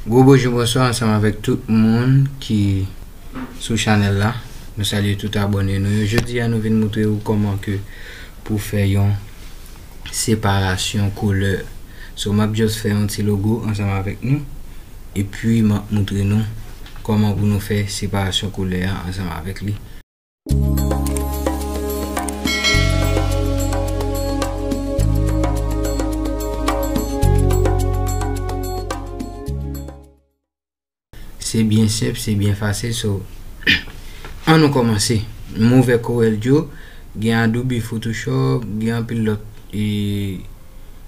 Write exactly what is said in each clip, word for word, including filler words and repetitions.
Gwo bonjou, bonswa ansanm avèk tout moun ki sou chanèl la. Nou salye tout abòne nou yo. Jodi a, nou vin moutre ou kòman ke pou fè yon separasyon koulè. So, m ap just fè yon ti logo ansanm avèk nou. Epi, m ap moutre nou kòman pou nou fè separasyon koulè a ansanm avèk li. Se byen senp, se byen fasil, so, ann nou kòmanse. M ouvè Corel Draw, gen Adobe Photoshop, gen anpil lòt, e,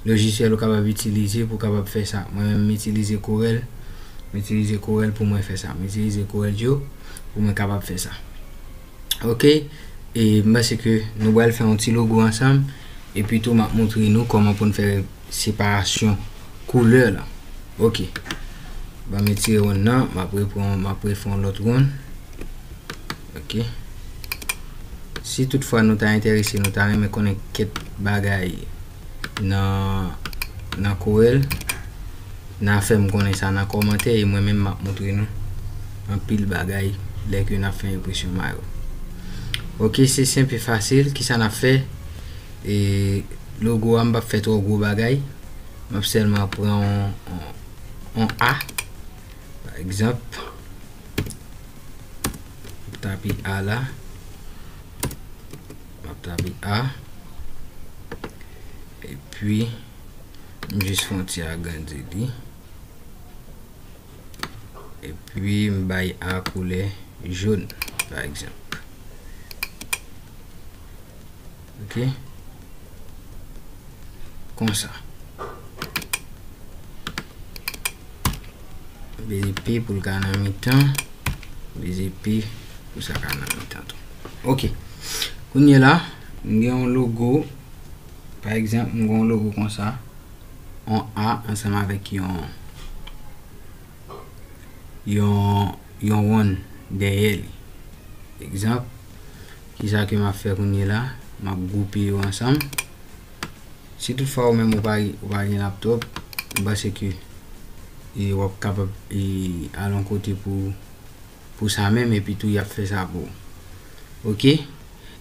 lojisyèl ou kapab itilize pou w kapab fè sa. Mwen menm, m itilize Corel, m itilize Corel pou mwen fè sa. M itilize Corel Draw pou mwen kapab fè sa. Ok, e m panse ke nou pral fè yon ti logo ansanm, epi tou m ap moutre nou kòman pou n fè separasyon koulè la. Ok, ban m etire wonn nan, m ap repran, m ap refè yon lòt wonn. Ok, si toutfwa nou ta enterese, nou ta renmen konnen kèk bagay nan, nan Corel, n a fè m konnen sa nan kòmantè, e mwen menm m ap moutre nou anpil bagay lè ke n ap fè enpresyon mayo. Ok, se senp e fasil. Kisa n ap fè? E logo a, m p ap fè twò gwo bagay. M ap sèlman pran yon, yon, yon A, pa egzanp. M ap tape A la. M ap tape A. Epi, m jis fè yon ti agrandi li. Epi, m bay A koulè jòn, pa egzanp. Ok? Konsa. Beze P pou l ka nan mitan. Beze P pou sa ka nan mitan tou. Ok. Kounye la, m gen yon logo. Pa egzanp, m gen yon logo konsa. Yon A ansanm avèk yon, yon, yon wonn dèyè li. Egzanp, kisa ke m ap fè kounye la? M ap gwoupe yo ansanm. Si toutfwa ou menm ou pa, ou pa gen laptop, m panse ke, e, w ap kapab, e, al yon kote pou, pou sa menm, epi tou y ap fè sa pou ou. Ok?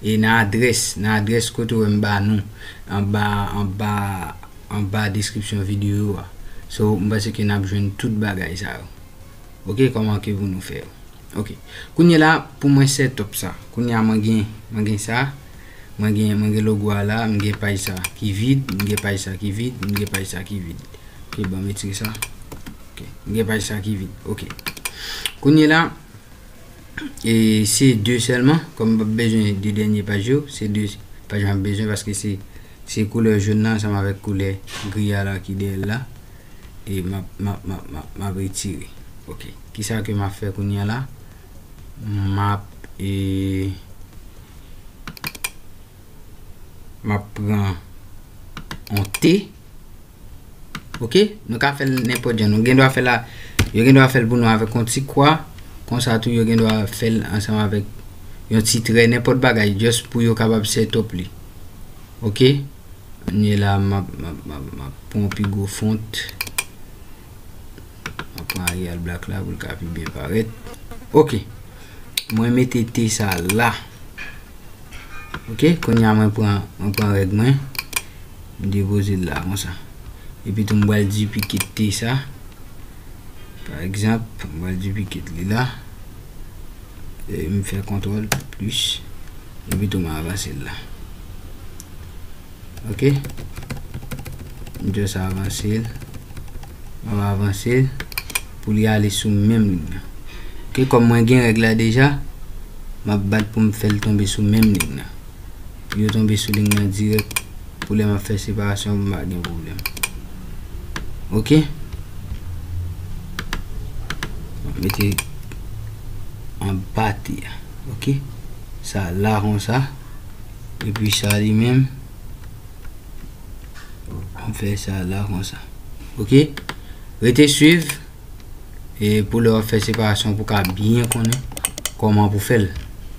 E nan adrès, nan adrès kote w wè m ba nou, anba, anba, anba deskripsyon videyo a. So, m panse ke n ap jwenn tout bagay sa yo. Ok, kòman ke pou nou fè yo? Ok. Kounye la, pou mwen set up sa. Kounye a, mwen gen, mwen gen sa. Mwen gen, mwen gen logo a la, mwen gen paj sa ki vid, mwen gen paj sa ki vid, mwen gen paj sa ki vid. Ok, ban m retire sa. Ok, mwen gen paj sa ki vid. Ok. Kounye la, e se de sèlman, kòm m p ap bezwen de dènye paj yo, se de paj mwen ap bezwen paske se, se koulè jòn nan ansanm avèk koulè gri a la ki dèyè l la. E m ap, m ap, m ap, m ap, m ap retire. Ok. Kisa ke m ap fè kounye a la? M ap, e, m ap pran yon T. Ok? Nou ka fè l nenpòt jan. Nou gen dwa fè l a, yo gen dwa fè l pou nou avèk yon ti kwa. Konsa tou, yo gen dwa fè l ansanm avèk yon ti trè, nenpòt bagay, just pou yo kapab set up li. Ok? Kounye la, m ap, m ap, m ap, m ap pran yon pi gwo font. M ap pran Arial Black la pou l ka pi byen parèt. Ok. Mwen mete T sa la. Ok, kounye a mwen pran, mwen pran règ mwen. M depoze l la konsa. Epi tou m pral diplike T sa. Pa egzanp, m pral diplike li la. E m fè kontwòl plis. Epi tou m avanse l la. Ok? M just avanse l. M ap avanse l pou li ale sou menm liy nan. Ok, kòm mwen gen règ la deja, m ap bat pou m fè l tonbe sou menm liy nan. Pou yo tonbe sou liy nan dirèk, pou lè m ap fè separasyon, m pa gen pwoblèm. Ok? M ap mete anba T a. Ok? Sa la konsa. Epi sa li menm, m fè sa la konsa. Ok? Rete swiv. E pou lè w ap fè separasyon, pou w ka byen konnen kòman pou fè l.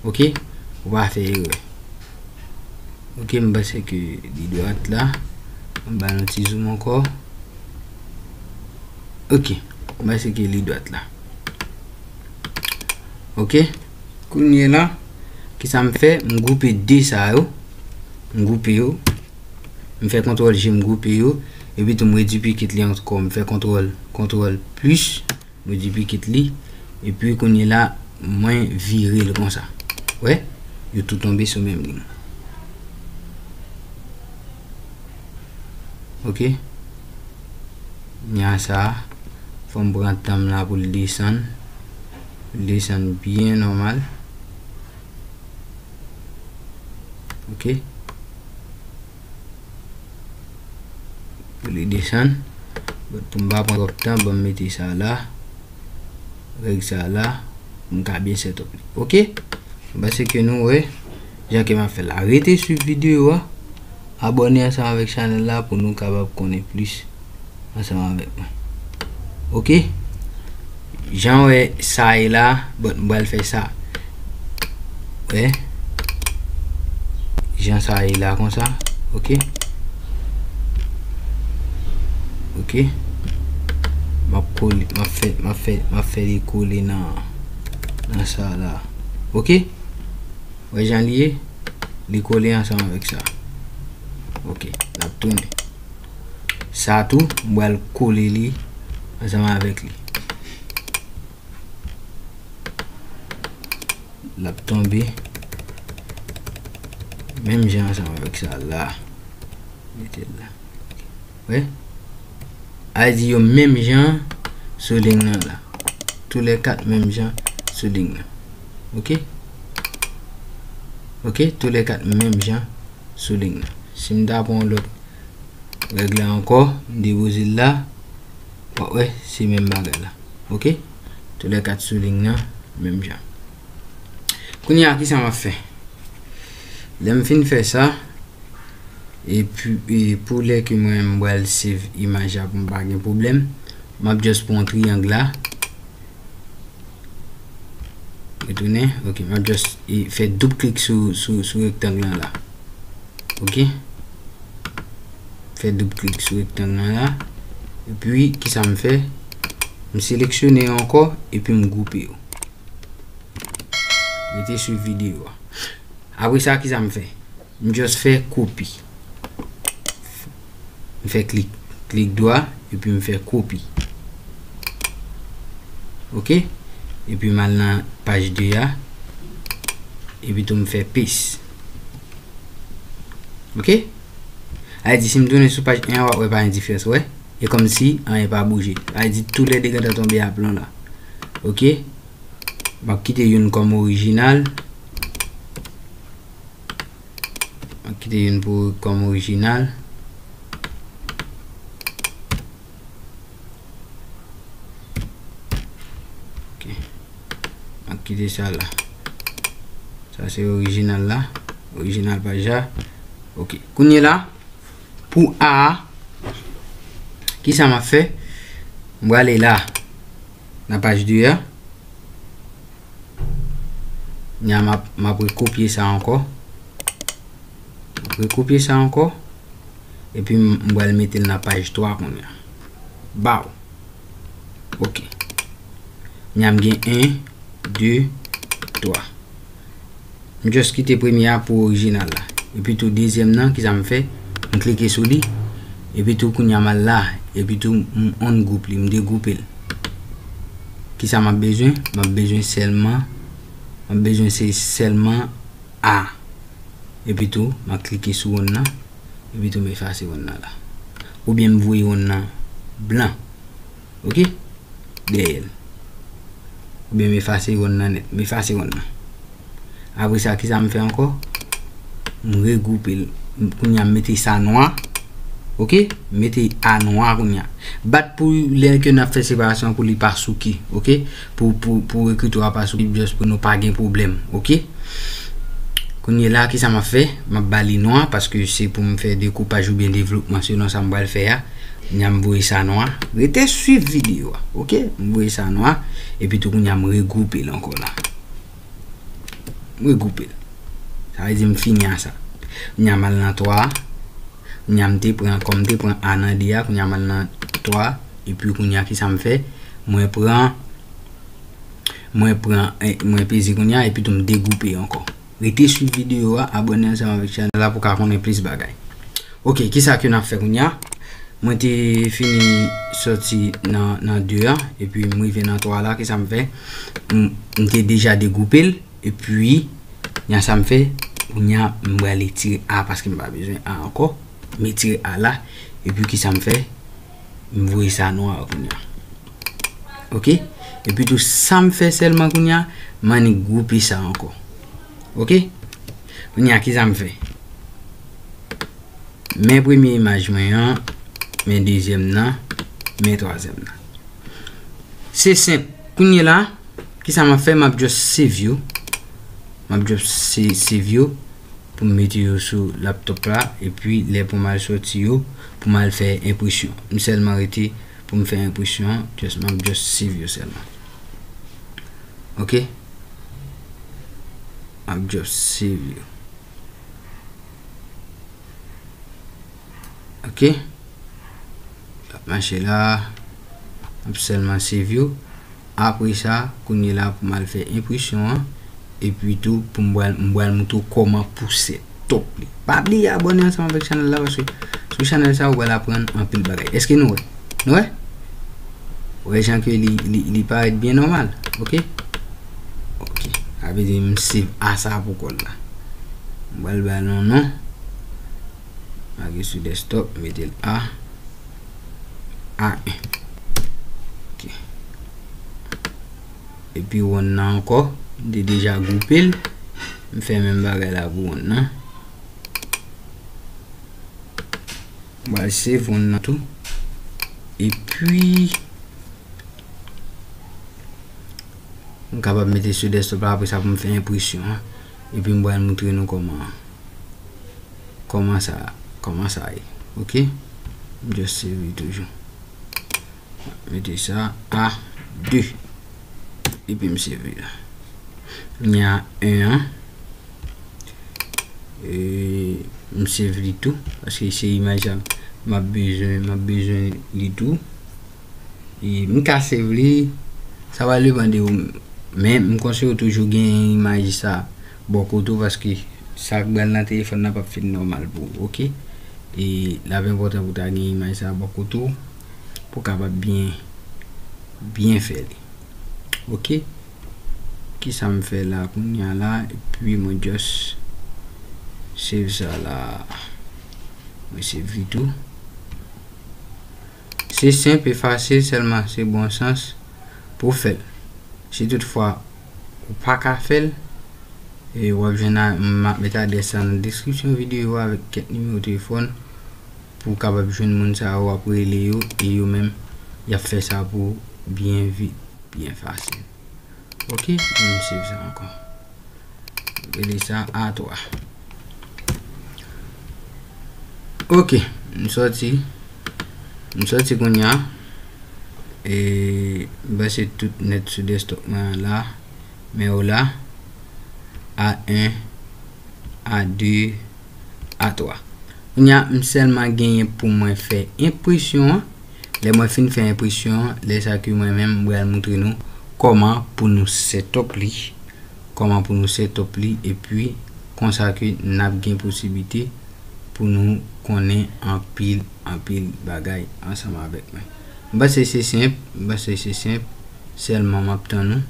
Ok? Pou w pa fè erè. Ok, m panse ke li dwat la. M ba l yon ti zoom ankò. Ok. Mwen se ke li dwat la. Ok. Kounye la, ki sa m fè? M gwoupe de sa yo. M gwoupe yo. M fè kontwòl G, m gwoupe yo. Epi tou m redipikit li ankò. M fè kontwòl, kontwòl plis. M redipikit li. Epi kounye la, mwen vire l konsa. Wè? Yo tou tonbe sou menm liy. Ok. Nya sa, fò m pran tan m la pou l desann. Pou l desann byen nòmal. Ok. Pou li desann. But pou m pa pran twòp tan, ban m mete sa la. Règ sa la. Pou m ka byen set up li. Ok? M panse ke nou wè jan ke m ap fè la. Rete swiv videyo a. Abòne ansanm avèk chanèl la pou nou kapab konnen plis ansanm avèk mwen. Ok? Jan w wè sa ye la, but m pral fè sa. Wè? Jan sa ye la konsa. Ok? Ok? M ap kole, m ap fè, m ap fè, m ap fè li kole nan, nan sa la. Ok? Wè jan li ye? Li kole ansanm avèk sa. Ok, l ap tounen. Sa tou, m pral kole li ansanm avèk li. L ap tonbe menm jan ansanm avèk sa la. Mete l la. Wè? A di yo menm jan sou liy nan la. Toulèkat menm jan sou liy nan. Ok? Ok, toulèkat menm jan sou liy nan. Si m ta pran yon lòt règ la ankò, m depoze l la, w ap wè, se menm bagay la. Ok? Toulèkat sou liy nan, menm jan. Kounye a, ki sa m ap fè? Lè m fin fè sa, epi, e pou lè ke mwen, m pral save imaj la pou m pa gen pwoblèm, m ap just pran yon triyang la. Retounen. Ok, m ap just, e, fè doub klik sou, sou, sou rektang lan la. Ok. Fè doub klik sou rektang lan la. Epi, ki sa m fè? M seleksyone yo ankò, epi m gwoupe yo. Rete swiv videyo a. Apre sa, ki sa m fè? M just fè kopi. M fè klik, klik dwa, epi m fè kopi. Ok? Epi m al nan paj de a, epi tou m fè paste. Ok? Sa vle di, si m tounen sou paj en an, w ap wè pa gen diferans, wè? E kòmsi anyen pa bouje. Sa vle di, toulède gentan tonbe a plan la. Ok? M ap kite youn kòm orijinal. M ap kite youn pou, kòm orijinal. Ok. M ap kite sa la. Sa se orijinal la. Orijinal paj la. Ok. Kounye la, pou A a, ki sa m ap fè? M prale la, nan paj de a. Nya m ap, m ap rekopye sa ankò. M ap rekopye sa ankò. Epi m, m pral mete l nan paj twa kounye a. Baw. Ok. Nya m gen en, de, twa. M just kite premye a pou orijinal la. Epi tou dezyèm nan, ki sa m fè? M klike sou li. Epi tou kounye a m al la. Epi tou m ungroup li, m degwoupe l. Ki sa m ap bezwen? M ap bezwen sèlman, m ap bezwen se sèlman A. Epi tou, m ap klike sou wonn nan. Epi tou, m efase wonn nan la. Oubyen m voye wonn nan blan. Ok? Dèyè l. Oubyen m efase wonn nan nèt. M efase wonn nan. Apre sa, ki sa m fè ankò? M regwoupe l. M, kounye a, m mete sa nwa. Ok? M mete A nwa kounye a. Bat pou lè ke n ap fè separasyon pou li pa souke. Ok? Pou, pou, pou ekritura pa souke, just pou nou pa gen pwoblèm. Ok? Kounye la, ki sa m ap fè? M ap ba li nwa, paske se pou m fè dekoupaj oubyen devlopman selon sa m pral fè a. Kounye a m voye sa nwa. Rete swiv videyo a, ok? M voye sa nwa. Epi tou kounye a m regwoupe l ankò la. M regwoupe l. Sa vle di m fini a sa. Kounye a m al nan twa a. Kounye a m te pran, kòm m te pran A nan de a, kounye a m al nan twa a. Epi kounye a ki sa m fè? Mwen pran, mwen pran, eh, mwen peze kounye a, epi tou m degoupe ankò. Rete swiv videyo a, abòne ansanm avèk chanèl la pou w ka konnen plis bagay. Ok, kisa ke n ap fè kounye a? Mwen te fini sòti nan, nan de a, epi m rive nan twa la, kisa m fè? M, m te deja degoupe l, epi, kounye a sa m fè, kounye a m pral etire A paske m pa bezwen A ankò. M etire A la, epi kisa m fè? M voye sa nwa kounye a. Ok? Epi tou, sa m fè sèlman kounye a, m annik gwoupe sa ankò. Ok? Kounye a, kisa m fè? Men premye imaj mwen an, men dezyèm nan, men twazyèm nan. Se senp. Kounye la, kisa m ap fè? M ap just save yo. M ap just sa-, save yo pou m mete yo sou laptop la. Epi, lè pou m al sòti yo, pou m al fè enpresyon. M sèlman rete pou m fè enpresyon an, just, m ap just save yo sèlman. Ok? M ap just save yo. Ok? L ap mache la. M ap sèlman save yo. Apre sa, kounye la pou m al fè enpresyon an. Epi tou, pou m pral, m pral montre w kòman pou setup li. Pa bliye abòne ansanm avèk chanèl la, paske sou chanèl sa, ou pral aprann anpil bagay. Èske nou wè? Nou wè? Ou wè jan ke li, li, li parèt byen nòmal. Ok? Ok. Sa vle di m save A sa pou kò l la. M pral ba l yon non. Mete sou desktop, mete l A. A en. Ok. Epi wonn nan ankò, m te deja gwoupe l. M fè menm bagay la pou wonn nan. M pral save wonn nan tou. Epi, m kapab mete sou desktop la, apre sa pou m fè enpresyon an. Epi m pral montre nou kòman, kòman sa, kòman sa ye. Ok? M just save toujou. Mete sa A de. Epi m save la. Kounye a en an. E, m save li tou, paske se imaj sa m ap bezwen, m ap bezwen li tou. E, m ka save li, sa va depann de ou, men m konseye w toujou gen imaj sa bò kote w, paske sa k pral nan telefòn nan p ap fin nòmal pou ou, ok? E, l ap enpòtan pou w ta gen imaj sa bò kote w, pou w kapab byen, byen fè li. Ok? Kisa m fè la kounye a la, epi mwen just save sa la. Mwen save li tou. Se senp e fasil, sèlman se bon sans pou w fè l. Si toutfwa ou pa ka fè l, e w ap jwenn a, m ap met adrès la nan deskripsyon videyo a avèk kèk nimewo telefòn pou w kapab jwenn moun sa yo, w ap rele yo, e yo menm, y ap fè sa pou ou byen vit, byen fasil. Ok, m save sa ankò. Rele sa A twa. Ok, m sòti. M sòti kounye a. E, m panse tout nèt sou desktop mwen an la. Men yo la. A en, A de, A twa. Kounye a, m sèlman genyen pou mwen fè enpresyon an. Lè mwen fin fè enpresyon an, lè sa ke mwen menm, m pral montre nou kòman pou nou setup li. Kòman pou nou setup li, epi konsa ke n ap gen posiblite pou nou konnen anpil, anpil bagay ansanm avèk mwen. M panse se senp, m panse se senp, sèlman m ap tann ou.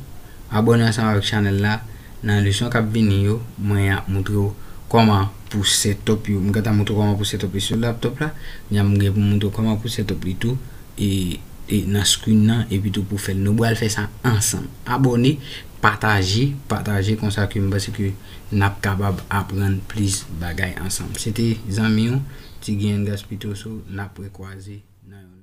Abòne ansanm avèk chanèl la. Nan leson k ap vini yo, mwen ap montre w kòman pou setup yo. M gentan montre w kòman pou setup yo sou laptop la. Kounye a m gen pou m montre w kòman pou setup li tou. E, e nan screen nan, epi tou pou fè l. Nou pral fè sa ansanm. Abòne, pataje, pataje konsa ke m panse ke n ap kapab aprann plis bagay ansanm. Se te zanmi w, Ti Guy Gaspitoso, n ap rekwaze nan yon